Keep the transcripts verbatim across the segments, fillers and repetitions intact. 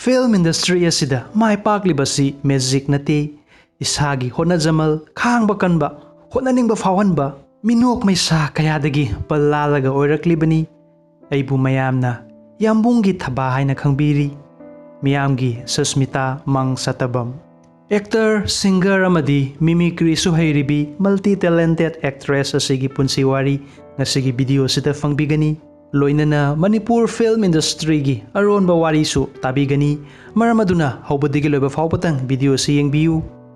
Film industry ꯑꯁꯤꯗ ꯃꯥꯏ ꯄꯥꯛꯂꯤꯕꯁꯤ magic ꯅꯠꯇꯦ꯫ ꯏꯁꯥꯒꯤ ꯍꯣꯠꯅꯖꯃꯜ, ꯈꯥꯡꯕ ꯀꯟꯕ, ꯍꯣꯠꯅꯅꯤꯡꯕ ꯐꯥꯎꯍꯟꯕ, ꯃꯤꯅꯣꯛ ꯃꯩꯁꯥ ꯀꯌꯥꯗꯒꯤ ꯄꯜ ꯂꯥꯜꯂꯒ ꯑꯣꯏꯔꯛꯂꯤꯕꯅꯤ꯫ ꯑꯩꯕꯨ ꯃꯌꯥꯝꯅ ꯌꯥꯝꯕꯨꯡꯒꯤ ꯊꯕꯥ ꯍꯥꯏꯅ ꯈꯪꯕꯤꯔꯤ꯫ ꯃꯤꯌꯥꯝꯒꯤ ꯁꯨꯁꯃꯤꯇꯥ ꯃꯪ ꯁꯇꯕꯝ꯫ Actor, singer ꯑꯃꯗꯤ mimicryꯁꯨ ꯍꯩꯔꯤꯕꯤ multi talented actress ꯑꯁꯤꯒꯤ ꯄꯨꯟꯁꯤ ꯋꯥꯔꯤ ꯉꯁꯤꯒꯤ video ꯑꯁꯤꯗ ꯐꯪꯕꯤꯒꯅꯤ꯫ ꯂꯣꯏꯅꯅ ꯃꯅꯤꯄꯨꯔ film industryꯒꯤ ꯑꯔꯣꯟꯕ ꯋꯥꯔꯤꯁꯨ ꯇꯥꯕꯤꯒꯅꯤ꯫ ꯃꯔꯝ ꯑꯗꯨꯅ ꯍꯧꯕꯗꯒꯤ ꯂꯣꯏꯕ ꯐꯥꯎꯕꯇꯪ video ꯑꯁꯤ ꯌꯦꯡꯕꯤꯌꯨ꯫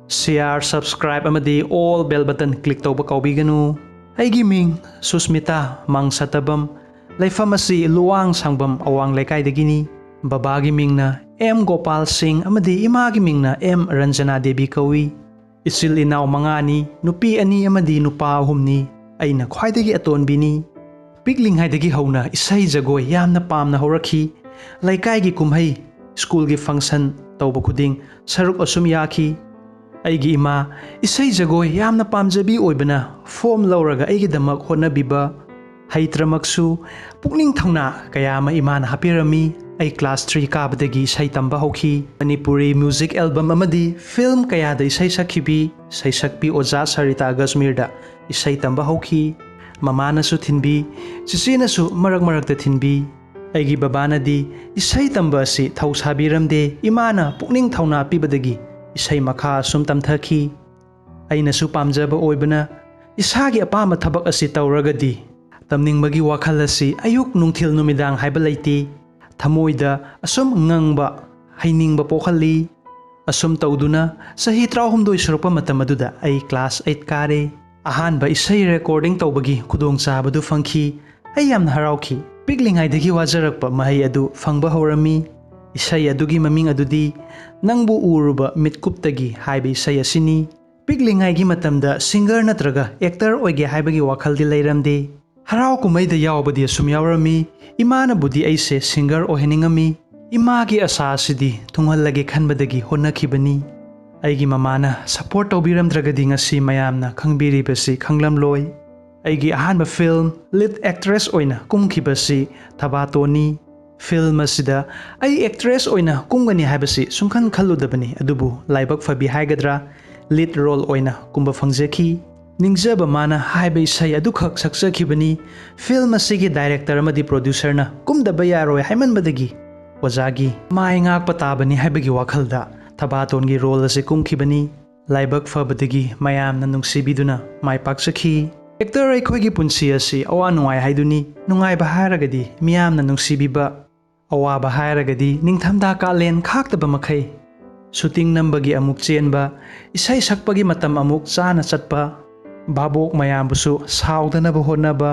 Share, subscribe ꯑꯃꯗꯤ all bell button click ꯇꯧꯕ ꯀꯥꯎꯕꯤꯒꯅꯨ꯫ ꯑꯩꯒꯤ ꯃꯤꯡ ꯁꯨꯁꯃꯤꯇꯥ ꯃꯪ ꯁꯇꯕꯝ꯫ ꯂꯩꯐꯝ ꯑꯁꯤ ꯂꯨꯋꯥꯡ ꯁꯥꯡꯕꯝ ꯑꯋꯥꯡ ꯂꯩꯀꯥꯏꯗꯒꯤꯅꯤ꯫ ꯕꯕꯥꯒꯤ ꯃꯤꯡꯅ ꯑꯦꯝ ꯒꯣꯄꯥꯜ ꯁꯤꯡ ꯑꯃꯗꯤ ꯏꯃꯥꯒꯤ ꯃꯤꯡꯅ ꯑꯦꯝ ꯔꯟꯖꯅꯥ ꯗꯦꯕꯤ ꯀꯧꯏ꯫ ꯏꯆꯤꯜ ꯏꯅꯥꯎ ꯃꯉꯥꯅꯤ, ꯅꯨꯄꯤ ꯑꯅꯤ ꯑꯃꯗꯤ ꯅꯨꯄꯥ ꯑꯍꯨꯝꯅꯤ꯫ ꯑꯩꯅ ꯈ꯭ꯋꯥꯏꯗꯒꯤ ꯑꯇꯣꯟꯕꯤꯅꯤ꯫ ꯄꯤꯛꯂꯤꯉꯩꯗꯒꯤ ꯍꯧꯅ ꯏꯁꯩ ꯖꯒꯣꯏ ꯌꯥꯝꯅ ꯄꯥꯝꯅ ꯍꯧꯔꯛꯈꯤ꯫ ꯂꯩꯀꯥꯏꯒꯤ ꯀꯨꯝꯍꯩ, ꯁ꯭ꯀꯨꯜꯒꯤ function ꯇꯧꯕ ꯈꯨꯗꯤꯡ ꯁꯔꯨꯛ ꯑꯁꯨꯝ ꯌꯥꯈꯤ꯫ ꯑꯩꯒꯤ ꯏꯃꯥ ꯏꯁꯩ ꯖꯒꯣꯏ ꯌꯥꯝꯅ ꯄꯥꯝꯖꯕꯤ ꯑꯣꯏꯕꯅ form ꯂꯧꯔꯒ ꯑꯩꯒꯤꯗꯃꯛ ꯍꯣꯠꯅꯕꯤꯕ꯫ ꯍꯩꯇ꯭ꯔꯃꯛꯁꯨ ꯄꯨꯛꯅꯤꯡ ꯊꯧꯅꯥ ꯀꯌꯥ ꯑꯃ ꯏꯃꯥꯅ ꯍꯥꯞꯄꯤꯔꯝꯃꯤ꯫ ꯑꯩ class three ꯀꯥꯕꯗꯒꯤ ꯏꯁꯩ ꯇꯝꯕ ꯍꯧꯈꯤ꯫ ꯃꯅꯤꯄꯨꯔꯤ music album ꯑꯃꯗꯤ film ꯀꯌꯥꯗ ꯏꯁꯩ ꯁꯛꯈꯤꯕꯤ ꯁꯩꯁꯛꯄꯤ ꯑꯣꯖꯥ ꯁꯔꯤꯇꯥ ꯒꯖꯃꯤꯔꯗ ꯏꯁꯩ ꯇꯝꯕ ꯍꯧꯈꯤ꯫ ꯃꯃꯥꯅꯁꯨ ꯊꯤꯟꯕꯤ, ꯆꯤꯆꯦꯅꯁꯨ ꯃꯔꯛ ꯃꯔꯛꯇ ꯊꯤꯟꯕꯤ꯫ ꯑꯩꯒꯤ ꯕꯕꯥꯅꯗꯤ ꯏꯁꯩ ꯇꯝꯕ ꯑꯁꯤ ꯊꯧ ꯁꯥꯕꯤꯔꯝꯗꯦ꯫ ꯏꯃꯥꯅ ꯄꯨꯛꯅꯤꯡ ꯊꯧꯅꯥ ꯄꯤꯕꯗꯒꯤ ꯏꯁꯩ ꯃꯈꯥ ꯑꯁꯨꯝ ꯇꯝꯊꯈꯤ꯫ ꯑꯩꯅꯁꯨ ꯄꯥꯝꯖꯕ ꯑꯣꯏꯕꯅ ꯏꯁꯥꯒꯤ ꯑꯄꯥꯝꯕ ꯊꯕꯛ ꯑꯁꯤ ꯇꯧꯔꯒꯗꯤ ꯇꯝꯅꯤꯡꯕꯒꯤ ꯋꯥꯈꯜ ꯑꯁꯤ ꯑꯌꯨꯛ, ꯅꯨꯡꯊꯤꯜ, ꯅꯨꯃꯤꯗꯥꯡ ꯍꯥꯏꯕ ꯂꯩꯇꯦ꯫ ꯊꯃꯣꯏꯗ ꯑꯁꯨꯝ ꯉꯪꯕ, ꯍꯩꯅꯤꯡꯕ ꯄꯣꯛꯍꯜꯂꯤ꯫ ꯑꯁꯨꯝ ꯇꯧꯗꯨꯅ ꯆꯍꯤ ꯇꯔꯥꯍꯨꯝꯗꯣꯏ ꯁꯨꯔꯛꯄ ꯃꯇꯝ ꯑꯗꯨꯗ ꯑꯩ class eight ꯀꯥꯔꯦ꯫ ꯑꯍꯥꯟꯕ ꯏꯁꯩ recording ꯇꯧꯕꯒꯤ ꯈꯨꯗꯣꯡꯆꯥꯕꯗꯨ ꯐꯪꯈꯤ꯫ ꯑꯩ ꯌꯥꯝꯅ ꯍꯔꯥꯎꯈꯤ꯫ ꯄꯤꯛꯂꯤꯉꯩꯗꯒꯤ ꯋꯥꯖꯔꯛꯄ ꯃꯍꯩ ꯑꯗꯨ ꯐꯪꯕ ꯍꯧꯔꯝꯃꯤ꯫ ꯏꯁꯩ ꯑꯗꯨꯒꯤ ꯃꯃꯤꯡ ꯑꯗꯨꯗꯤ "ꯅꯪꯕꯨ ꯎꯔꯨꯕ ꯃꯤꯠꯀꯨꯞꯇꯒꯤ" ꯍꯥꯏꯕ ꯏꯁꯩ ꯑꯁꯤꯅꯤ꯫ ꯄꯤꯛꯂꯤꯉꯩꯒꯤ ꯃꯇꯝꯗ singer ꯅꯠꯇ꯭ꯔꯒ actor ꯑꯣꯏꯒꯦ ꯍꯥꯏꯕꯒꯤ ꯋꯥꯈꯜꯗꯤ ꯂꯩꯔꯝꯗꯦ꯫ ꯍꯔꯥꯎ ꯀꯨꯝꯍꯩꯗ ꯌꯥꯎꯕꯗꯤ ꯑꯁꯨꯝ ꯌꯥꯎꯔꯝꯃꯤ꯫ ꯏꯃꯥꯅꯕꯨꯗꯤ ꯑꯩꯁꯦ singer ꯑꯣꯏꯍꯟꯅꯤꯡꯉꯝꯃꯤ꯫ ꯏꯃꯥꯒꯤ ꯑꯁꯥ ꯑꯁꯤꯗꯤ ꯊꯨꯡꯍꯜꯂꯒꯦ ꯈꯟꯕꯗꯒꯤ ꯍꯣꯠꯅꯈꯤꯕꯅꯤ꯫ ꯑꯩꯒꯤ ꯃꯃꯥꯅ support ꯇꯧꯕꯤꯔꯝꯗ꯭ꯔꯒꯗꯤ ꯉꯁꯤ ꯃꯌꯥꯝꯅ ꯈꯪꯕꯤꯔꯤꯕꯁꯤ ꯈꯪꯂꯝꯂꯣꯏ꯫ ꯑꯩꯒꯤ ꯑꯍꯥꯟꯕ film lead actress ꯑꯣꯏꯅ ꯀꯨꯝꯈꯤꯕꯁꯤ ꯊꯕꯥꯇꯣꯟꯅꯤ꯫ ꯐꯤꯜꯝ ꯑꯁꯤꯗ ꯑꯩ ꯑꯦꯛꯇ꯭ꯔꯦꯁ ꯑꯣꯏꯅ ꯀꯨꯝꯒꯅꯤ ꯍꯥꯏꯕꯁꯤ ꯁꯨꯡꯈꯟ ꯈꯜꯂꯨꯗꯕꯅꯤ, ꯑꯗꯨꯕꯨ ꯂꯥꯏꯕꯛ ꯐꯕꯤ ꯍꯥꯏꯒꯗ꯭ꯔꯥ, ꯂꯤꯗ ꯔꯣꯜ ꯑꯣꯏꯅ ꯀꯨꯝꯕ ꯐꯪꯖꯈꯤ꯫ ꯅꯤꯡꯖꯕ ꯃꯥꯅ ꯍꯥꯏꯕ ꯏꯁꯩ ꯑꯗꯨꯈꯛ ꯁꯛꯆꯈꯤꯕꯅꯤ꯫ ꯐꯤꯜꯝ ꯑꯁꯤꯒꯤ ꯗꯥꯏꯔꯦꯛꯇꯔ ꯑꯃꯗꯤ ꯄ꯭ꯔꯣꯗ꯭ꯌꯨꯁꯔꯅ ꯀꯨꯝꯗꯕ ꯌꯥꯔꯣꯏ ꯍꯥꯏꯃꯟꯕꯗꯒꯤ ꯑꯣꯖꯥꯒꯤ ꯃꯥꯏ ꯉꯥꯛꯄ ꯇꯥꯕꯅꯤ ꯍꯥꯏꯕꯒꯤ ꯋꯥꯈꯜꯗ ꯊꯕꯥꯇꯣꯟꯒꯤ ꯔꯣꯜ ꯑꯁꯤ ꯀꯨꯝꯈꯤꯕꯅꯤ꯫ ꯂꯥꯏꯕꯛ ꯐꯕꯗꯒꯤ ꯃꯌꯥꯝꯅ ꯅꯨꯡꯁꯤꯕꯤꯗꯨꯅ ꯃꯥꯏ ꯄꯥꯛꯆꯈꯤ꯫ ꯑꯦꯛꯇꯔ ꯑꯩꯈꯣꯏꯒꯤ ꯄꯨꯟꯁꯤ ꯑꯁꯤ ꯑꯋꯥ ꯅꯨꯡꯉꯥꯏ ꯍꯥꯏꯗꯨꯅꯤ꯫ ꯅꯨꯡꯉꯥꯏꯕ ꯍꯥꯏꯔꯒꯗꯤ ꯃꯤꯌꯥꯝꯅ ꯅꯨꯡꯁꯤꯕꯤꯕ, ꯑꯋꯥꯕ ꯍꯥꯏꯔꯒꯗꯤ ꯅꯤꯡꯊꯝꯊꯥ ꯀꯥꯂꯦꯟ ꯈꯥꯛꯇꯕ ꯃꯈꯩ ꯁꯨꯇꯤꯡ ꯅꯝꯕꯒꯤ ꯑꯃꯨꯛ ꯆꯦꯟꯕ, ꯏꯁꯩ ꯁꯛꯄꯒꯤ ꯃꯇꯝ ꯑꯃꯨꯛ ꯆꯥꯅ ꯆꯠꯄ, ꯚꯥꯕꯣꯛ ꯃꯌꯥꯝꯕꯨꯁꯨ ꯁꯥꯎꯗꯅꯕ ꯍꯣꯠꯅꯕ,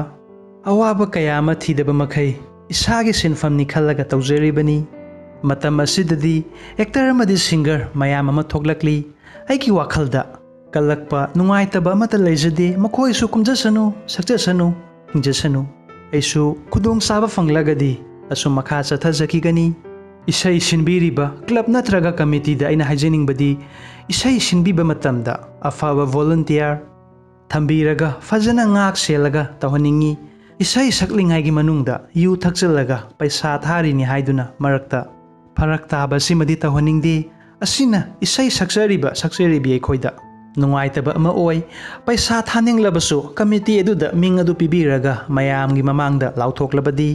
ꯑꯋꯥꯕ ꯀꯌꯥ ꯑꯃ ꯊꯤꯗꯕ ꯃꯈꯩ ꯏꯁꯥꯒꯤ ꯁꯤꯟꯐꯝꯅꯤ ꯈꯜꯂꯒ ꯇꯧꯖꯔꯤꯕꯅꯤ꯫ ꯃꯇꯝ ꯑꯁꯤꯗꯗꯤ ꯑꯦꯛꯇꯔ ꯑꯃꯗꯤ ꯁꯤꯡꯒꯔ ꯃꯌꯥꯝ ꯑꯃ ꯊꯣꯛꯂꯛꯂꯤ꯫ ꯑꯩꯒꯤ ꯋꯥꯈꯜꯗ ꯀꯜꯂꯛꯄ, ꯅꯨꯡꯉꯥꯏꯇꯕ ꯑꯃꯠꯇ ꯂꯩꯖꯗꯦ꯫ ꯃꯈꯣꯏꯁꯨ ꯀꯨꯝꯖꯁꯅꯨ, ꯁꯛꯆꯁꯅꯨ, ꯍꯤꯡꯖꯁꯅꯨ꯫ ꯑꯩꯁꯨ ꯈꯨꯗꯣꯡꯆꯥꯕ ꯐꯪꯂꯒꯗꯤ ꯑꯁꯨꯝ ꯃꯈꯥ ꯆꯠꯊꯖꯈꯤꯒꯅꯤ꯫ ꯏꯁꯩ ꯁꯤꯟꯕꯤꯔꯤꯕ ꯀ꯭ꯂꯕ ꯅꯠꯇ꯭ꯔꯒ ꯀꯃꯤꯇꯤꯗ ꯑꯩꯅ ꯍꯥꯏꯖꯅꯤꯡꯕꯗꯤ, ꯏꯁꯩ ꯁꯤꯟꯕꯤꯕ ꯃꯇꯝꯗ ꯑꯐꯕ ꯚꯣꯂꯨꯟꯇꯤꯌꯥꯔ ꯊꯝꯕꯤꯔꯒ ꯐꯖꯅ ꯉꯥꯛ ꯁꯦꯜꯂꯒ ꯇꯧꯍꯟꯅꯤꯡꯏ꯫ ꯏꯁꯩ ꯁꯛꯂꯤꯉꯩꯒꯤ ꯃꯅꯨꯡꯗ ꯌꯨ ꯊꯛꯆꯜꯂꯒ ꯄꯩꯁꯥ ꯊꯥꯔꯤꯅꯤ ꯍꯥꯏꯗꯨꯅ ꯃꯔꯛꯇ ꯐꯔꯛ ꯇꯥꯕ ꯑꯁꯤꯃꯗꯤ ꯇꯧꯍꯟꯅꯤꯡꯗꯦ꯫ ꯑꯁꯤꯅ ꯏꯁꯩ ꯁꯛꯆꯔꯤꯕ ꯁꯛꯆꯔꯤꯕꯤ ꯑꯩꯈꯣꯏꯗ ꯅꯨꯡꯉꯥꯏꯇꯕ ꯑꯃ ꯑꯣꯏ꯫ ꯄꯩꯁꯥ ꯊꯥꯅꯤꯡꯂꯕꯁꯨ ꯀꯃꯤꯇꯤ ꯑꯗꯨꯗ ꯃꯤꯡ ꯑꯗꯨ ꯄꯤꯕꯤꯔꯒ ꯃꯌꯥꯝꯒꯤ ꯃꯃꯥꯡꯗ ꯂꯥꯎꯊꯣꯛꯂꯕꯗꯤ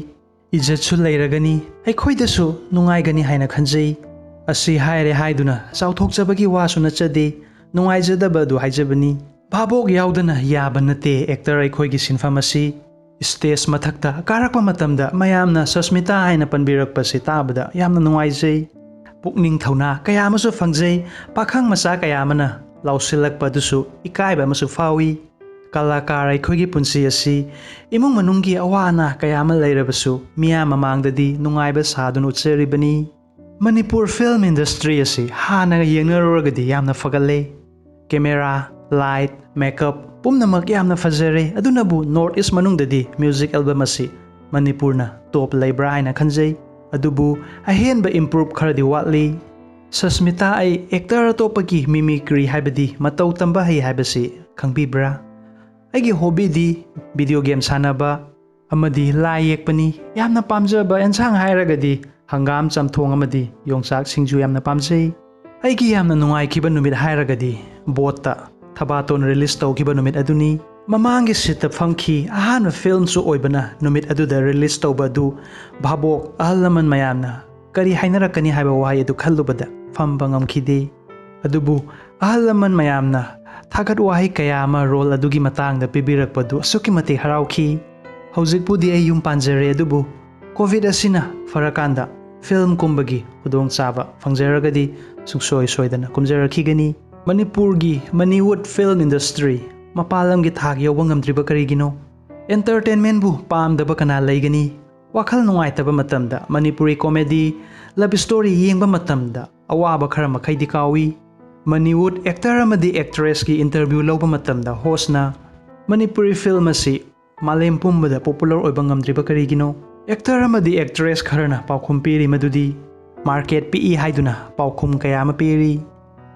ꯏꯖꯠꯁꯨ ꯂꯩꯔꯒꯅꯤ, ꯑꯩꯈꯣꯏꯗꯁꯨ ꯅꯨꯡꯉꯥꯏꯒꯅꯤ ꯍꯥꯏꯅ ꯈꯟꯖꯩ꯫ ꯑꯁꯤ ꯍꯥꯏꯔꯦ ꯍꯥꯏꯗꯨꯅ ꯆꯥꯎꯊꯣꯛꯆꯕꯒꯤ ꯋꯥꯁꯨ ꯅꯠꯆꯗꯦ, ꯅꯨꯡꯉꯥꯏꯖꯗꯕ ꯑꯗꯨ ꯍꯥꯏꯖꯕꯅꯤ꯫ ꯚꯥꯕꯣꯛ ꯌꯥꯎꯗꯅ ꯌꯥꯕ ꯅꯠꯇꯦ ꯑꯦꯛꯇꯔ ꯑꯩꯈꯣꯏꯒꯤ ꯁꯤꯟꯐꯝ ꯑꯁꯤ꯫ ꯁ꯭ꯇꯦꯖ ꯃꯊꯛꯇ ꯀꯥꯔꯛꯄ ꯃꯇꯝꯗ ꯃꯌꯥꯝꯅ ꯁꯁꯃꯤꯇꯥ ꯍꯥꯏꯅ ꯄꯟꯕꯤꯔꯛꯄꯁꯤ ꯇꯥꯕꯗ ꯌꯥꯝꯅ ꯅꯨꯡꯉꯥꯏꯖꯩ꯫ ꯄꯨꯛꯅꯤꯡ ꯊꯧꯅꯥ ꯀꯌꯥ ꯑꯃꯁꯨ ꯐꯪꯖꯩ꯫ ꯄꯥꯈꯪ ꯃꯆꯥ ꯀꯌꯥ ꯑꯃꯅ ꯂꯥꯎꯁꯤꯜꯂꯛꯄ ꯑꯗꯨꯁꯨ ꯏꯀꯥꯏꯕ ꯑꯃꯁꯨ ꯐꯥꯎꯏ꯫ ꯀꯂꯥꯀꯥꯔ ꯑꯩꯈꯣꯏꯒꯤ ꯄꯨꯟꯁꯤ ꯑꯁꯤ ꯏꯃꯨꯡ ꯃꯅꯨꯡꯒꯤ ꯑꯋꯥ ꯑꯅꯥ ꯀꯌꯥ ꯑꯃ ꯂꯩꯔꯕꯁꯨ ꯃꯤꯌꯥꯝ ꯃꯃꯥꯡꯗꯗꯤ ꯅꯨꯡꯉꯥꯏꯕ ꯁꯥꯗꯨꯅ ꯎꯠꯆꯔꯤꯕꯅꯤ꯫ ꯃꯅꯤꯄꯨꯔ ꯐꯤꯜꯝ ꯏꯟꯗꯁꯇ꯭ꯔꯤ ꯑꯁꯤ ꯍꯥꯟꯅꯒ ꯌꯦꯡꯅꯔꯨꯔꯒꯗꯤ ꯌꯥꯝꯅ ꯐꯒꯠꯂꯦ꯫ ꯀꯦꯃꯦꯔꯥ, ꯂꯥꯏꯠ, ꯃꯦꯀꯞ ꯄꯨꯝꯅꯃꯛ ꯌꯥꯝꯅ ꯐꯖꯔꯦ꯫ ꯑꯗꯨꯅꯕꯨ ꯅꯣꯔꯠ ꯏꯁ ꯃꯅꯨꯡꯗꯗꯤ ꯃ꯭ꯌꯨꯖꯤꯛ ꯑꯦꯜꯕꯝ ꯑꯁꯤ ꯃꯅꯤꯄꯨꯔꯅ ꯇꯣꯞ ꯂꯩꯕ꯭ꯔꯥ ꯍꯥꯏꯅ ꯈꯟꯖꯩ꯫ ꯑꯗꯨꯕꯨ ꯑꯍꯦꯟꯕ ꯏꯝꯄ꯭ꯔꯨꯞ ꯈꯔꯗꯤ ꯋꯥꯠꯂꯤ꯫ ꯁꯁꯃꯤꯇꯥ, ꯑꯩ ꯑꯦꯛꯇꯔ ꯑꯇꯣꯞꯄꯒꯤ ꯃꯤꯃꯤꯀ꯭ꯔꯤ ꯍꯥꯏꯕꯗꯤ ꯃꯇꯧ ꯇꯝꯕ ꯍꯩ ꯍꯥꯏꯕꯁꯤ ꯈꯪꯕꯤꯕ꯭ꯔꯥ? ꯑꯩꯒꯤ ꯍꯣꯕꯤꯗꯤ ꯚꯤꯗꯤꯑꯣ ꯒꯦꯝ ꯁꯥꯟꯅꯕ, ꯑꯃꯗꯤ ꯂꯥꯏ ꯌꯦꯛꯄꯅꯤ꯫ ꯌꯥꯝꯅ ꯄꯥꯝꯖꯕ ꯑꯦꯟꯁꯥꯡ ꯍꯥꯏꯔꯒꯗꯤ ꯍꯪꯒꯥꯝ ꯆꯝꯊꯣꯡ ꯑꯃꯗꯤ ꯌꯣꯡꯆꯥꯛ ꯁꯤꯡꯖꯨ ꯌꯥꯝꯅ ꯄꯥꯝꯖꯩ꯫ ꯑꯩꯒꯤ ꯌꯥꯝꯅ ꯅꯨꯡꯉꯥꯏꯈꯤꯕ ꯅꯨꯃꯤꯠ ꯍꯥꯏꯔꯒꯗꯤ ꯕꯣꯠꯇ ꯊꯕꯥꯇꯣꯟ ꯔꯤꯂꯤꯁ ꯇꯧꯈꯤꯕ ꯅꯨꯃꯤꯠ ꯑꯗꯨꯅꯤ꯫ ꯃꯃꯥꯡꯒꯤ ꯁꯤꯠꯇ ꯐꯝꯈꯤ꯫ ꯑꯍꯥꯟꯕ ꯐꯤꯜꯝꯁꯨ ꯑꯣꯏꯕꯅ ꯅꯨꯃꯤꯠ ꯑꯗꯨꯗ ꯔꯤꯂꯤꯁ ꯇꯧꯕ ꯑꯗꯨ ꯚꯥꯕꯣꯛ ꯑꯍꯜ ꯂꯃꯟ ꯃꯌꯥꯝꯅ ꯀꯔꯤ ꯍꯥꯏꯅꯔꯛꯀꯅꯤ ꯍꯥꯏꯕ ꯋꯥꯍꯩ ꯑꯗꯨ ꯈꯜꯂꯨꯕꯗ ꯐꯝꯕ ꯉꯝꯈꯤꯗꯦ꯫ ꯑꯗꯨꯕꯨ ꯑꯍꯜ ꯂꯃꯟ ꯃꯌꯥꯝꯅ ꯊꯥꯒꯠ ꯋꯥꯍꯩ ꯀꯌꯥ ꯑꯃ ꯔꯣꯜ ꯑꯗꯨꯒꯤ ꯃꯇꯥꯡꯗ ꯄꯤꯕꯤꯔꯛꯄꯗꯨ ꯑꯁꯨꯛꯀꯤ ꯃꯇꯤꯛ ꯍꯔꯥꯎꯈꯤ꯫ ꯍꯧꯖꯤꯛꯄꯨꯗꯤ ꯑꯩ ꯌꯨꯝ ꯄꯥꯟꯖꯔꯦ, ꯑꯗꯨꯕꯨ ꯀꯣꯚꯤꯗ ꯑꯁꯤꯅ ꯐꯔꯀꯥꯟꯗ ꯐꯤꯜꯝ ꯀꯨꯝꯕꯒꯤ ꯈꯨꯗꯣꯡꯆꯥꯕ ꯐꯪꯖꯔꯒꯗꯤ ꯁꯨꯡꯁꯣꯏ ꯁꯣꯏꯗꯅ ꯀꯨꯝꯖꯔꯛꯈꯤꯒꯅꯤ꯫ ꯃꯅꯤꯄꯨꯔꯒꯤ ꯃꯅꯤꯋꯨꯗ ꯐꯤꯜꯝ ꯏꯟꯗꯁꯇ꯭ꯔꯤ ꯃꯄꯥꯟ ꯂꯝꯒꯤ ꯊꯥꯛ ꯌꯧꯕ ꯉꯝꯗ꯭ꯔꯤꯕ ꯀꯔꯤꯒꯤꯅꯣ? ꯑꯦꯟꯇꯔꯇꯦꯟꯃꯦꯟꯕꯨ ꯄꯥꯝꯗꯕ ꯀꯅꯥ ꯂꯩꯒꯅꯤ? ꯋꯥꯈꯜ ꯅꯨꯡꯉꯥꯏꯇꯕ ꯃꯇꯝꯗ ꯃꯅꯤꯄꯨꯔꯤ ꯀꯣꯃꯦꯗꯤ, ꯂꯚ ꯁ꯭ꯇꯣꯔꯤ ꯌꯦꯡꯕ ꯃꯇꯝꯗ ꯑꯋꯥꯕ ꯈꯔ ꯃꯈꯩꯗꯤ ꯀꯥꯎꯏ꯫ ꯃꯅꯤꯋꯨꯗ ꯑꯦꯛꯇꯔ ꯑꯃꯗꯤ ꯑꯦꯛꯇ꯭ꯔꯦꯁꯀꯤ ꯏꯟꯇꯔꯚ꯭ꯌꯨ ꯂꯧꯕ ꯃꯇꯝꯗ ꯍꯣꯁꯅ ꯃꯅꯤꯄꯨꯔꯤ ꯐꯤꯜꯝ ꯑꯁꯤ ꯃꯥꯂꯦꯝ ꯄꯨꯝꯕꯗ ꯄꯣꯄꯨꯂꯔ ꯑꯣꯏꯕ ꯉꯝꯗ꯭ꯔꯤꯕ ꯀꯔꯤꯒꯤꯅꯣ? ꯑꯦꯛꯇꯔ ꯑꯃꯗꯤ ꯑꯦꯛꯇ꯭ꯔꯦꯁ ꯈꯔꯅ ꯄꯥꯎꯈꯨꯝ ꯄꯤꯔꯤ ꯃꯗꯨꯗꯤ ꯃꯥꯔꯀꯦꯠ ꯄꯤꯛꯏ ꯍꯥꯏꯗꯨꯅ ꯄꯥꯎꯈꯨꯝ ꯀꯌꯥ ꯑꯃ ꯄꯤꯔꯤ꯫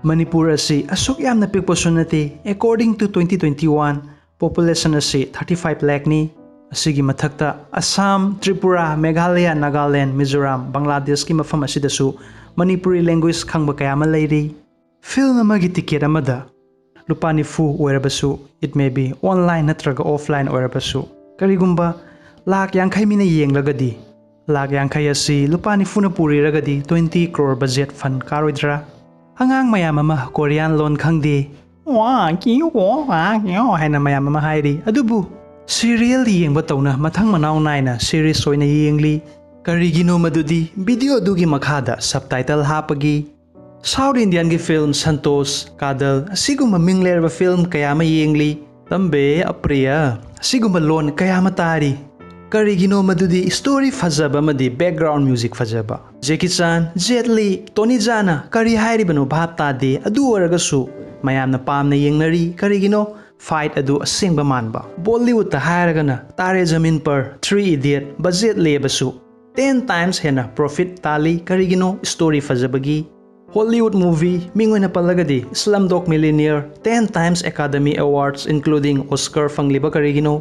ꯃꯅꯤꯄꯨꯔ ꯑꯁꯤ ꯑꯁꯨꯛ ꯌꯥꯝꯅ ꯄꯤꯛꯄꯁꯨ ꯅꯠꯇꯦ꯫ According to twenty twenty one, population ꯑꯁꯤ thirty five ꯂꯥꯈꯅꯤ꯫ ꯑꯁꯤꯒꯤ ꯃꯊꯛꯇ ꯑꯁꯥꯝ, ꯇ꯭ꯔꯤꯄꯨꯔꯥ, ꯃꯦꯘꯥꯂꯌꯥ, ꯅꯥꯒꯥꯂꯦꯟ, ꯃꯤꯖꯣꯔꯥꯝ, ꯕꯪꯒ꯭ꯂꯥꯗꯦꯁꯀꯤ ꯃꯐꯝ ꯑꯁꯤꯗꯁꯨ ꯃꯅꯤꯄꯨꯔꯤ ꯂꯦꯡꯒ꯭ꯋꯦꯖ ꯈꯪꯕ ꯀꯌꯥ ꯑꯃ ꯂꯩꯔꯤ꯫ ꯐꯤꯜꯝ ꯑꯃꯒꯤ ꯇꯤꯀꯦꯠ ꯑꯃꯗ ꯂꯨꯄꯥ ꯅꯤꯐꯨ ꯑꯣꯏꯔꯕꯁꯨ, it may be online ꯅꯠꯇ꯭ꯔꯒ offline ꯑꯣꯏꯔꯕꯁꯨ, ꯀꯔꯤꯒꯨꯝꯕ ꯂꯥꯈ ꯌꯥꯡꯈꯩ ꯃꯤꯅ ꯌꯦꯡꯂꯒꯗꯤ, ꯂꯥꯈ ꯌꯥꯡꯈꯩ ꯑꯁꯤ ꯂꯨꯄꯥ ꯅꯤꯐꯨꯅ ꯄꯨꯔꯤꯔꯒꯗꯤ twenty crore budget fund ꯀꯥꯔꯣꯏꯗ꯭ꯔꯥ? ꯑꯉꯥꯡ ꯃꯌꯥꯝ ꯑꯃ ꯀꯣꯔꯤꯌꯥꯟ ꯂꯣꯟ ꯈꯪꯗꯦ, "ꯋꯥ, ꯀꯤꯌꯨ, ꯋꯥ, ꯀꯤꯌꯨ" ꯍꯥꯏꯅ ꯃꯌꯥꯝ ꯑꯃ ꯍꯥꯏꯔꯤ꯫ ꯑꯗꯨꯕꯨ ꯁꯤꯔꯤꯌꯦꯜ ꯌꯦꯡꯕ ꯇꯧꯅ ꯃꯊꯪ ꯃꯅꯥꯎ ꯅꯥꯏꯅ ꯁꯤꯔꯤꯁ ꯑꯣꯏꯅ ꯌꯦꯡꯂꯤ꯫ ꯀꯔꯤꯒꯤꯅꯣ ꯃꯗꯨꯗꯤ ꯚꯤꯗꯤꯑꯣ ꯑꯗꯨꯒꯤ ꯃꯈꯥꯗ ꯁꯕꯇꯥꯏꯇꯜ ꯍꯥꯞꯄꯒꯤ꯫ ꯁꯥꯎꯠ ꯏꯟꯗꯤꯌꯟꯒꯤ ꯐꯤꯜꯝ ꯁꯟꯇꯣꯁ, ꯀꯥꯗꯜ ꯑꯁꯤꯒꯨꯝꯕ ꯃꯤꯡ ꯂꯩꯔꯕ ꯐꯤꯜꯝ ꯀꯌꯥ ꯑꯃ ꯌꯦꯡꯂꯤ꯫ ꯇꯝꯕꯦ ꯑꯄ꯭ꯔꯤꯌ ꯑꯁꯤꯒꯨꯝꯕ ꯂꯣꯟ ꯀꯌꯥ ꯑꯃ ꯇꯥꯔꯤ꯫ ꯀꯔꯤꯒꯤꯅꯣ ꯃꯗꯨꯗꯤ ꯁ꯭ꯇꯣꯔꯤ ꯐꯖꯕ ꯑꯃꯗꯤ ꯕꯦꯛꯒ꯭ꯔꯥꯎꯟ ꯃ꯭ꯌꯨꯖꯤꯛ ꯐꯖꯕ꯫ ꯖꯦꯀꯤ ꯆꯥꯟ, ꯖꯦꯠ ꯂꯤ, ꯇꯣꯅꯤ ꯖꯥꯅ ꯀꯔꯤ ꯍꯥꯏꯔꯤꯕꯅꯣ ꯚꯥꯞ ꯇꯥꯗꯦ꯫ ꯑꯗꯨ ꯑꯣꯏꯔꯒꯁꯨ ꯃꯌꯥꯝꯅ ꯄꯥꯝꯅ ꯌꯦꯡꯅꯔꯤ꯫ ꯀꯔꯤꯒꯤꯅꯣ? ꯐꯥꯏꯠ ꯑꯗꯨ ꯑꯁꯦꯡꯕ ꯃꯥꯟꯕ꯫ ꯕꯣꯂꯤꯋꯨꯗꯇ ꯍꯥꯏꯔꯒꯅ Taare Zameen Par, three idiots, budget ꯂꯦꯕꯁꯨ ten times ꯍꯦꯟꯅ ꯄ꯭ꯔꯣꯐꯤꯠ ꯇꯥꯜꯂꯤ꯫ ꯀꯔꯤꯒꯤꯅꯣ? ꯁ꯭ꯇꯣꯔꯤ ꯐꯖꯕꯒꯤ꯫ ꯍꯣꯂꯤꯋꯨꯗ ꯃꯨꯚꯤ ꯃꯤꯡ ꯑꯣꯏꯅ ꯄꯜꯂꯒꯗꯤ Slumdog Millionaire ten times Academy Awards including Oscar ꯐꯪꯂꯤꯕ ꯀꯔꯤꯒꯤꯅꯣ?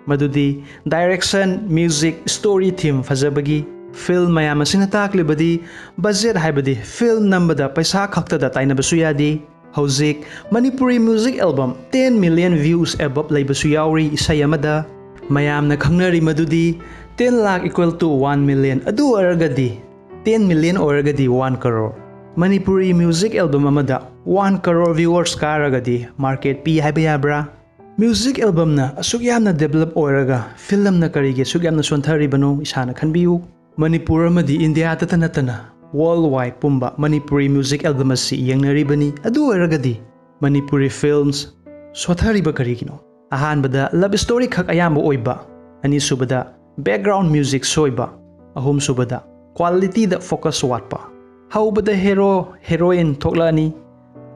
ꯃꯗꯨꯗꯤ direction, music, story theme ꯐꯖꯕꯒꯤ꯫ Film ꯃꯌꯥꯝ ꯑꯁꯤꯅ ꯇꯥꯛꯂꯤꯕꯗꯤ budget ꯍꯥꯏꯕꯗꯤ film ꯅꯝꯕꯗ ꯄꯩꯁꯥ ꯈꯛꯇꯗ ꯇꯥꯏꯅꯕꯁꯨ ꯌꯥꯗꯦ꯫ ꯍꯧꯖꯤꯛ Manipuri music album ten million views above ꯂꯩꯕꯁꯨ ꯌꯥꯎꯔꯤ ꯏꯁꯩ ꯑꯃꯗ꯫ ꯃꯌꯥꯝꯅ ꯈꯪꯅꯔꯤ ꯃꯗꯨꯗꯤ ten lakh equal to one million, ꯑꯗꯨ ꯑꯣꯏꯔꯒꯗꯤ ten million ꯑꯣꯏꯔꯒꯗꯤ one crore꯫ Manipuri music album ꯑꯃꯗ one crore viewers ꯀꯥꯔꯒꯗꯤ market ꯄꯤ ꯍꯥꯏꯕ ꯌꯥꯕ꯭ꯔꯥ? Music albumꯅ ꯑꯁꯨꯛ ꯌꯥꯝꯅ develop ꯑꯣꯏꯔꯒ filmꯅ ꯀꯔꯤꯒꯤ ꯑꯁꯨꯛ ꯌꯥꯝꯅ ꯁꯣꯟꯊꯔꯤꯕꯅꯣ ꯏꯁꯥꯅ ꯈꯟꯕꯤꯌꯨ꯫ ꯃꯅꯤꯄꯨꯔ ꯑꯃꯗꯤ ꯏꯟꯗꯤꯌꯥꯗꯇ ꯅꯠꯇꯅ worldwide ꯄꯨꯝꯕ ꯃꯅꯤꯄꯨꯔꯤ music album ꯑꯁꯤ ꯌꯦꯡꯅꯔꯤꯕꯅꯤ꯫ ꯑꯗꯨ ꯑꯣꯏꯔꯒꯗꯤ ꯃꯅꯤꯄꯨꯔꯤ films ꯁꯣꯊꯔꯤꯕ ꯀꯔꯤꯒꯤꯅꯣ? ꯑꯍꯥꯟꯕꯗ love story ꯈꯛ ꯑꯌꯥꯝꯕ ꯑꯣꯏꯕ, ꯑꯅꯤꯁꯨꯕꯗ background music ꯁꯣꯏꯕ, ꯑꯍꯨꯝꯁꯨꯕꯗ qualityꯗ focus ꯋꯥꯠꯄ꯫ ꯍꯧꯕꯗ hero, heroine ꯊꯣꯛꯂꯛꯑꯅꯤ,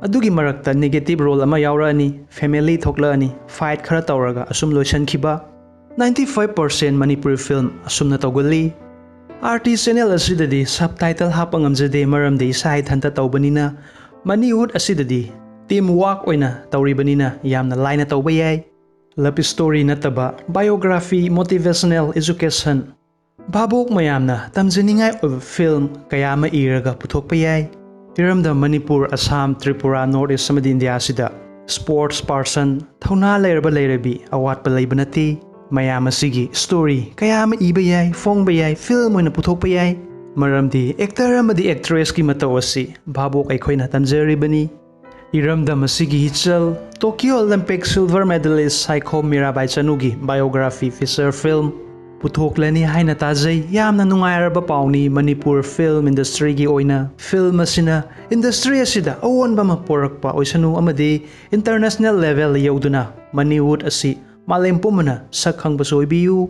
ꯑꯗꯨꯒꯤ ꯃꯔꯛꯇ negative role ꯑꯃ ꯌꯥꯎꯔꯛꯑꯅꯤ, family ꯊꯣꯛꯂꯛꯑꯅꯤ, fight ꯈꯔ ꯇꯧꯔꯒ ꯑꯁꯨꯝ ꯂꯣꯏꯁꯤꯟꯈꯤꯕ꯫ Ninety five percent Manipuri film ꯑꯁꯨꯝꯅ ꯇꯧꯒꯜꯂꯤ꯫ RT channel ꯑꯁꯤꯗꯗꯤ subtitle ꯍꯥꯞꯄ ꯉꯝꯖꯗꯦ, ꯃꯔꯝꯗꯤ ꯏꯁꯥ ꯏꯊꯟꯇ ꯇꯧꯕꯅꯤꯅ꯫ Manipur ꯑꯁꯤꯗꯗꯤ team work ꯑꯣꯏꯅ ꯇꯧꯔꯤꯕꯅꯤꯅ ꯌꯥꯝꯅ ꯂꯥꯏꯅ ꯇꯧꯕ ꯌꯥꯏ꯫ Love story ꯅꯠꯇꯕ biography, motivational, education, ꯚꯥꯕꯣꯛ ꯃꯌꯥꯝꯅ ꯇꯝꯖꯅꯤꯡꯉꯥꯏ ꯑꯣꯏꯕ film ꯀꯌꯥ ꯑꯃ ꯏꯔꯒ ꯄꯨꯊꯣꯛꯄ ꯌꯥꯏ꯫ ꯏꯔꯝꯗꯝ ꯃꯅꯤꯄꯨꯔ, ꯑꯁꯥꯝ, ꯇ꯭ꯔꯤꯄꯨꯔꯥ, North East ꯑꯃꯗꯤ ꯏꯟꯗꯤꯌꯥ ꯑꯁꯤꯗ sports person, ꯊꯧꯅꯥ ꯂꯩꯔꯕ ꯂꯩꯔꯕꯤ ꯑꯋꯥꯠꯄ ꯂꯩꯕ ꯅꯠꯇꯦ꯫ ꯃꯌꯥꯝ ꯑꯁꯤꯒꯤ story ꯀꯌꯥ ꯑꯃ ꯏꯕ ꯌꯥꯏ, ꯐꯣꯡꯕ ꯌꯥꯏ, film ꯑꯣꯏꯅ ꯄꯨꯊꯣꯛꯄ ꯌꯥꯏ꯫ ꯃꯔꯝꯗꯤ actor ꯑꯃꯗꯤ actressꯀꯤ ꯃꯇꯧ ꯑꯁꯤ ꯚꯥꯕꯣꯛ ꯑꯩꯈꯣꯏꯅ ꯇꯝꯖꯔꯤꯕꯅꯤ꯫ ꯏꯔꯝꯗꯝ ꯑꯁꯤꯒꯤ ꯏꯆꯜ, Tokyo Olympic silver medalist Saikhom Mirabai ꯆꯅꯨꯒꯤ biography feature film ꯄꯨꯊꯣꯛꯂꯅꯤ ꯍꯥꯏꯅ ꯇꯥꯖꯩ꯫ ꯌꯥꯝꯅ ꯅꯨꯡꯉꯥꯏꯔꯕ ꯄꯥꯎꯅꯤ꯫ ꯃꯅꯤꯄꯨꯔ film industryꯒꯤ ꯑꯣꯏꯅ film ꯑꯁꯤꯅ industry ꯑꯁꯤꯗ ꯑꯑꯣꯟꯕ ꯑꯃ ꯄꯨꯔꯛꯄ ꯑꯣꯏꯁꯅꯨ ꯑꯃꯗꯤ international level ꯌꯧꯗꯨꯅ Manipur ꯑꯁꯤ ꯃꯥꯂꯦꯝ ꯄꯨꯝꯕꯅ ꯁꯛ ꯈꯪꯕꯁꯨ ꯑꯣꯏꯕꯤꯌꯨ꯫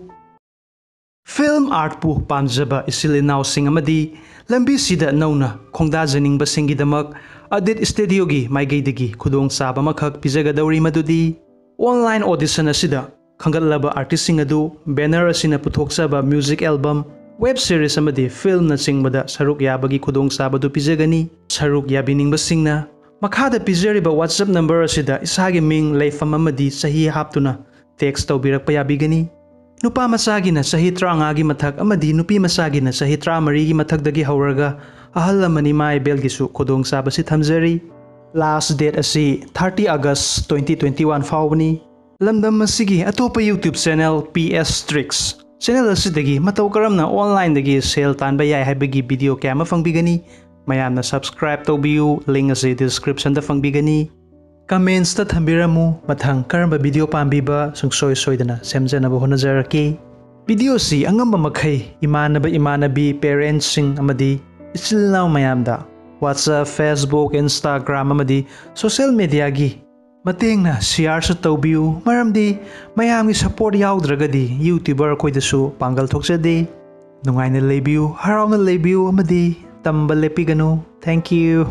Film artꯄꯨ ꯄꯥꯝꯖꯕ ꯏꯆꯤꯜ ꯏꯅꯥꯎꯁꯤꯡ ꯑꯃꯗꯤ ꯂꯝꯕꯤꯁꯤꯗ ꯅꯧꯅ ꯈꯣꯡꯗꯥꯖꯅꯤꯡꯕꯁꯤꯡꯒꯤꯗꯃꯛ Adit Studioꯒꯤ ꯃꯥꯏꯀꯩꯗꯒꯤ ꯈꯨꯗꯣꯡꯆꯥꯕ ꯑꯃꯈꯛ ꯄꯤꯖꯒꯗꯧꯔꯤ, ꯃꯗꯨꯗꯤ online audition ꯑꯁꯤꯗ ꯈꯟꯒꯠꯂꯕ artistꯁꯤꯡ ꯑꯗꯨ banner ꯑꯁꯤꯅ ꯄꯨꯊꯣꯛꯆꯕ music album, web series ꯑꯃꯗꯤ filmꯅꯆꯤꯡꯕꯗ ꯁꯔꯨꯛ ꯌꯥꯕꯒꯤ ꯈꯨꯗꯣꯡꯆꯥꯕꯗꯨ ꯄꯤꯖꯒꯅꯤ꯫ ꯁꯔꯨꯛ ꯌꯥꯕꯤꯅꯤꯡꯕꯁꯤꯡꯅ ꯃꯈꯥꯗ ꯄꯤꯖꯔꯤꯕ WhatsApp number ꯑꯁꯤꯗ ꯏꯁꯥꯒꯤ ꯃꯤꯡ, ꯂꯩꯐꯝ ꯑꯃꯗꯤ ꯆꯍꯤ ꯍꯥꯞꯇꯨꯅ text ꯇꯧꯕꯤꯔꯛꯄ ꯌꯥꯕꯤꯒꯅꯤ꯫ ꯅꯨꯄꯥ ꯃꯆꯥꯒꯤꯅ ꯆꯍꯤ ꯇꯔꯥꯃꯉꯥꯒꯤ ꯃꯊꯛ ꯑꯃꯗꯤ ꯅꯨꯄꯤ ꯃꯆꯥꯒꯤꯅ ꯆꯍꯤ ꯇꯔꯥꯃꯔꯤꯒꯤ ꯃꯊꯛꯇꯒꯤ ꯍꯧꯔꯒ ꯑꯍꯜ ꯑꯃꯅꯤ ꯃꯥ ꯕꯦꯜꯒꯤꯁꯨ ꯈꯨꯗꯣꯡꯆꯥꯕꯁꯤ ꯊꯝꯖꯔꯤ꯫ Last date ꯑꯁꯤ thirty August twenty twenty one ꯐꯥꯎꯕꯅꯤ꯫ ꯂꯝꯗꯝ ꯑꯁꯤꯒꯤ ꯑꯇꯣꯞꯄ YouTube channel P S Tricks channel ꯑꯁꯤꯗꯒꯤ ꯃꯇꯧ ꯀꯔꯝꯅ online ꯗꯒꯤ ꯁꯦꯜ ꯇꯥꯟꯕ ꯌꯥꯏ ꯍꯥꯏꯕꯒꯤ video ꯀꯌꯥ ꯑꯃ ꯐꯪꯕꯤꯒꯅꯤ꯫ ꯃꯌꯥꯝꯅ subscribe ꯇꯧꯕꯤꯌꯨ, link ꯑꯁꯤ description ꯗ ꯐꯪꯕꯤꯒꯅꯤ꯫ Comments ꯇ ꯊꯝꯕꯤꯔꯝꯃꯨ, ꯃꯊꯪ ꯀꯔꯝꯕ video ꯄꯥꯝꯕꯤꯕ ꯁꯨꯡꯁꯣꯏ ꯁꯣꯏꯗꯅ ꯁꯦꯝꯖꯅꯕ ꯍꯣꯠꯅꯖꯔꯛꯀꯦ꯫ Video ꯁꯤ ꯑꯉꯝꯕ ꯃꯈꯩ ꯏꯃꯥꯟꯅꯕ ꯏꯃꯥꯟꯅꯕꯤ, parents ꯁꯤꯡ ꯑꯃꯗꯤ ꯏꯆꯤꯜ ꯏꯅꯥꯎ ꯃꯌꯥꯝꯗ WhatsApp, Facebook, Instagram ꯑꯃꯗꯤ social media ꯒꯤ ꯃꯇꯦꯡꯅ share ꯁꯨ ꯇꯧꯕꯤꯌꯨ, ꯃꯔꯝꯗꯤ ꯃꯌꯥꯝꯒꯤ support ꯌꯥꯎꯗ꯭ꯔꯒꯗꯤ YouTuber ꯑꯩꯈꯣꯏꯗꯁꯨ ꯄꯥꯡꯒꯜ ꯊꯣꯛꯆꯗꯦ꯫ ꯅꯨꯡꯉꯥꯏꯅ ꯂꯩꯕꯤꯌꯨ, ꯍꯔꯥꯎꯅ ꯂꯩꯕꯤꯌꯨ ꯑꯃꯗꯤ ꯇꯝꯕ ꯂꯦꯞꯄꯤꯒꯅꯨ꯫ Thank you꯫